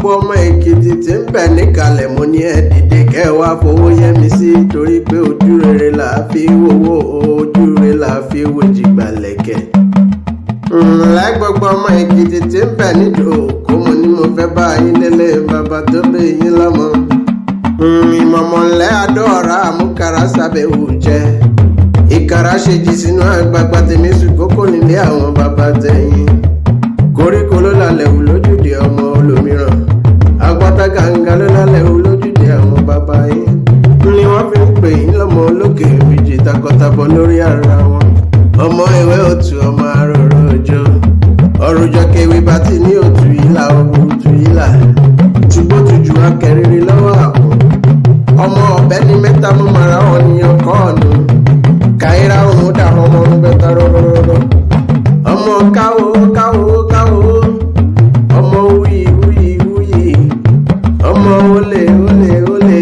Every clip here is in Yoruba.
Gbogbo ọmọ Èkìtì tí ń bẹ níkàlẹ̀, mo ní ẹ dìde kẹ́ ẹ wá fowó yẹ mi sí, torí pé ojú rere là á fi wowó, ojú rere là á fi wòjì gbàlẹ̀kẹ̀. Ńlẹ́ gbogbo ọmọ Èkìtì tí ń bẹ nídòó kó, mo ní mo fẹ́ bá yín délé bàbá tó bí yín lọ́mọ. Ìmọ̀mọ̀lẹ́ adó ọ̀rá àmúkàrà sábẹ́ òjẹ́ ìkàrà ṣe jì sínú àgbààgbà tèmi sùn kókó nílé àwọn bàbá tẹ̀yìn. Koríko ló lálẹ́ wù lójúde ọmọ olómìíràn, agbátá gàǹgà ló lálẹ́ wù lójúde àwọn bàbá yín, ni wọ́n fi ń pè yín lọ́mọ olókè méjì takọtabo lórí ara wọn. Ọmọ ìwé òtù, ọmọ aróró òjò ọrùjọ kewì bá ti ní òtù ìlà òtù ìlà ṣùgbọ́n tùjù akẹrìnrì lọ́wọ́ àwọn ọmọ ọ̀bẹ ní mẹ́ta mú mara wọn ní ọkọ ọ̀nù kàìrà òun dà ọmọ ọ̀run bẹ́ta rọ́rọ́rọ́rọ́. Ọmọ káwó káwó káwó, ọmọ wúyì wúyì wúyì, ọmọ olè olè olè.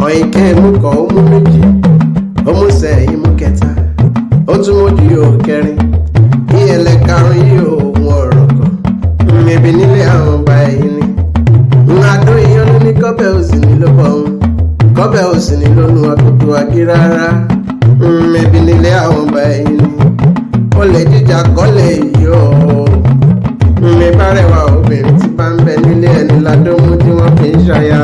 Ọ̀yìnkẹ́ mú kọ́, ó mú méjì, ó mú sẹ́yìn, mú kẹta, ó tún mójú yóò kẹrin, ìyẹlẹ karùn yìí ò wọn ọ̀rọ̀ kan mẹbi nílé àwọn ọba ẹ̀yìn ni ńlá ìyọnu ní kọ́bẹ̀ òsì ní ló bọ̀ ń kọ́bẹ̀ òsì ní lónú àkókò àgí rárá. Mẹbi nílé àwọn ọba ẹ̀yìn ni olè jíjà kọ́lẹ̀ yìí ó mi bá rẹwà obìnrin tí bá ń bẹ nílé ẹni ládómú tí wọ́n fi ń ṣaya.